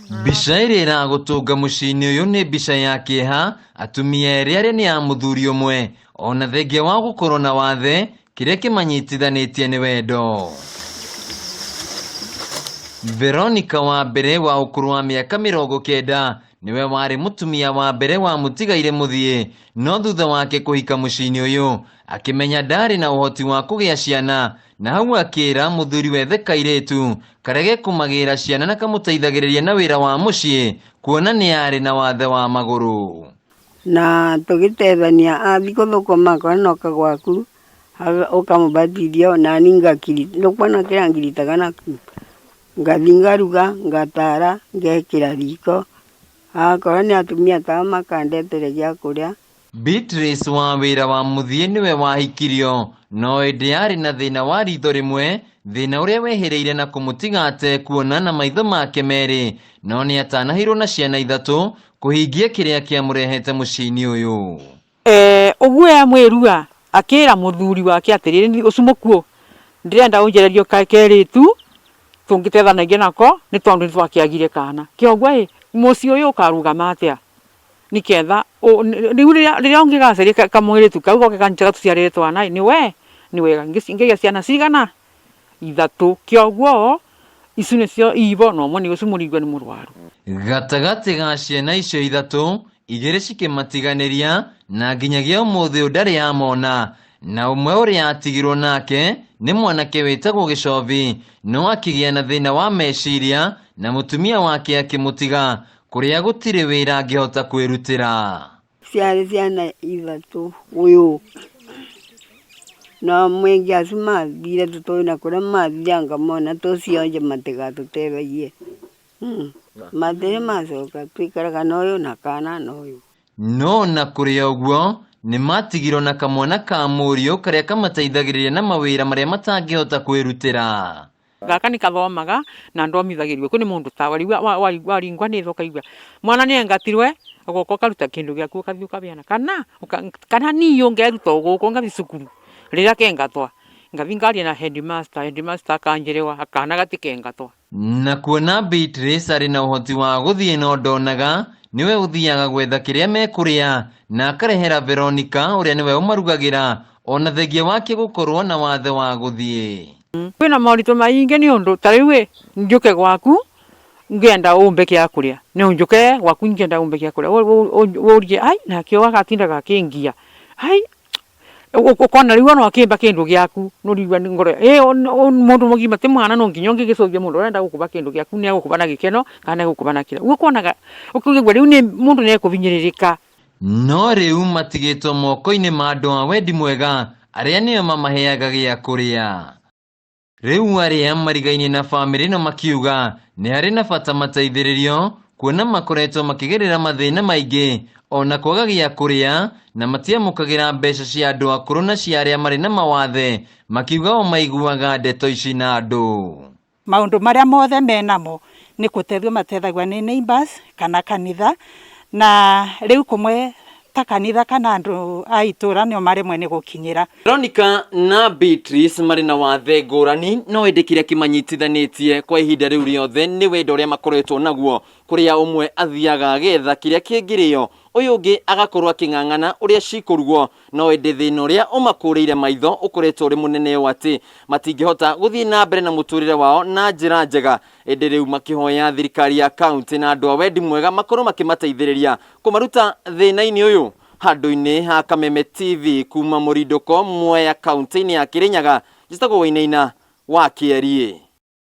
Mbica ĩrĩa ĩragũtũnga mũciĩ-inĩ ũyũ nĩ mbica ya kĩeha, atumia erĩ arĩa nĩ a mũthuri ũmwe, ona thengia wa gũkorwo na wathe, kĩrĩa kĩmanyitithanĩtie nĩ wendo. Veronica wa mbere wa ũkũrũ wa mĩaka 90 nĩwe warĩ mũtumia wa mbere wa mũtigaire mũthiĩ, no thutha wake kũhika mũciĩ-inĩ ũyũ, akĩmenya ndarĩ na ũhoti wa kũgĩa ciana, na hau akĩra mũthuri wethe kairĩtu karĩa gekũmagĩra ciana na kamũteithagĩrĩria na wĩra wa mũciĩ, kuona nĩ arĩ na wathe wa magũrũ. Na tũgĩtethania athiĩ gũthũkũma akorwo noka gwaku ũkamũbatithia nani ngakiri nĩũkuona kĩrĩa ngiritaga nakĩo, ngathiĩ ngaruga ngatara ngekĩra riko, akorwo nĩ atumia ta aya makandetera gĩa kũrĩa. Beatrice wa wĩra wa mũthiĩ nĩwe wahikirio, no ĩndĩ arĩ na thĩna wa ritho rĩmwe, thĩna ũrĩa wehĩrĩire na kũmũtiga atekuona na maitho make merĩ, no nĩ atanahĩirwo na ciana ithatũ kũhingia kĩrĩa kĩamũrehete mũciĩ-inĩ ũyũ. Ũguo amwĩrua akĩra mũthuri wake atĩrĩrĩ, ũcio mũkuũ ndĩrenda ũnjererie kerĩtu tũngĩtethanagia nako nĩ tondũ nĩ twakĩagire kana. Kĩoguo ĩ mũciĩ ũyũ ũkarũgama atĩa? Nĩketha rĩu rĩrĩa ũngĩgacaria kamũirĩtu kau goke gatũciarĩre twana ĩ, nĩ wega. Ngĩgĩa ciana cigana? Ithatũ. Kĩoguo ici nĩcio ibo na ũmwe nĩ ũcio mũrigwe nĩ mũrwaru. Gatagatĩ ga ciana icio ithatũ, igĩrĩ cikĩmatiganĩria na nginyagia ũmũthĩ ũyũ ndarĩ amona, na ũmwe ũrĩa atigirwo nake nĩ mwanake wĩtagwo Gĩcobi, no akĩgĩa na thĩna wa meciria na mũtumia wake akĩmũtiga, kũrĩa gũtirĩ wĩra angĩhota kwĩrutĩra. Ciarĩ ciana ithatũ ũyũ na mwĩngĩ acio mathire tũtoĩ na kũrĩa mathire anga mona tũcionje matigatũteithagie. Matirĩ macoka tũikaraga na ũyũ na kana na ũyũ. No na kũrĩ o ũguo, nĩ matigirwo na kamwana ka mũriũ karĩa kamateithagĩrĩria na mawĩra marĩa matangĩhota kwĩrutĩra. Gaka nĩ kathomaga na ndomithagĩrio kũ nĩ mũndũ tawe rĩu waringwa nĩ tha ũkaigua mwana nĩ engatirwe ũgoka ũkaruta kĩndũ gĩaku ũgathiĩ ũkabeana kana kana niĩ ngeruta o gũkũ ngathiĩ cukuru rĩrĩa kengatwa ngathiĩ ngaria na headmaster, headmaster akanjĩrĩwa kana gatikengatwa. Na kuona Beatrice arĩ na ũhoti wa gũthiĩ no ndonaga, nĩwe ũthiaga gwetha kĩrĩa mekũrĩa na akarehera Veronica ũrĩa nĩwe ũmarugagĩra ona thengia wake gũkorwo na wathe wa gũthiĩ. Kwĩna moritũ maingĩ nĩ ũndũ ta rĩu ĩ njũke gwaku ngĩenda ũmbe gĩa kũrĩa no njũke gwaku ngĩenda ũmbe gĩa kũrĩa ũrie ai nake ũyũ agatindaga akĩngia ai ũkona rĩu ona ũkĩmba kĩndũ gĩaku nĩ ũraigua ngoro ĩ mũndũ mũgima ti mwana no nginya ũngĩgĩcũthia mũndũ ũrenda gũkũba kĩndũ gĩaku nĩ egũkũba na gĩkeno kana nĩ egũkũba na kĩrĩa. Ũguo ũkonaga ũkaigua rĩu mũndũ nĩ ekũhinyĩrĩrĩka. No rĩu matigĩtwo moko-inĩ ma andũ a wendi mwega arĩa nĩo mamaheaga gĩa kũrĩa. Rĩu arĩa marigainie na bamĩrĩ ĩno makiuga nĩ harĩ na bata mateithĩrĩrio kuona makoretwo makĩgerera mathĩna maingĩ ona kwaga gĩa kũrĩa na matiamũkagĩra mbeca cia andũ akũrũ na cia arĩa marĩ na mawathe, makiuga o maiguaga ndeto ici na andũ. Maũndũ marĩa mothe menamo nĩ gũteithio matethagio nĩ neighbours kana kanitha, na rĩu kũmwe ta kanitha kana andũ a itũra nĩo maremwo nĩ gũkinyĩra. Veronica na Beatrice marĩ na wathe ngũrani no ĩndĩ kĩrĩa kĩmanyitithanĩtie kwa ihinda rĩu rĩothe nĩ wendo ũrĩa makoretwo naguo, kũrĩa ũmwe athiaga agetha kĩrĩa kĩngĩrĩo, ũyũ ũngĩ agakorwo akĩng'ang'ana ũrĩa cikũrugwo, no ĩndĩ thĩna ũrĩa ũmakũrĩire maitho ũkoretwo ũrĩ mũnene ũũ atĩ matingĩhota gũthiĩ na mbere na mũtũrĩre wao na njĩra njega, ĩndĩ rĩu makĩhoya thirikari ya kaunti na andũ a wendi mwega makorwo makĩmateithĩrĩria kũmaruta thĩna-inĩ ũyũ. Handũ-inĩ ha Kameme TV kuma Mũrindũko, Mwea, kaunti-inĩ ya Kĩrĩnyaga, njĩtagwo Wainaina wa Kĩeriĩ.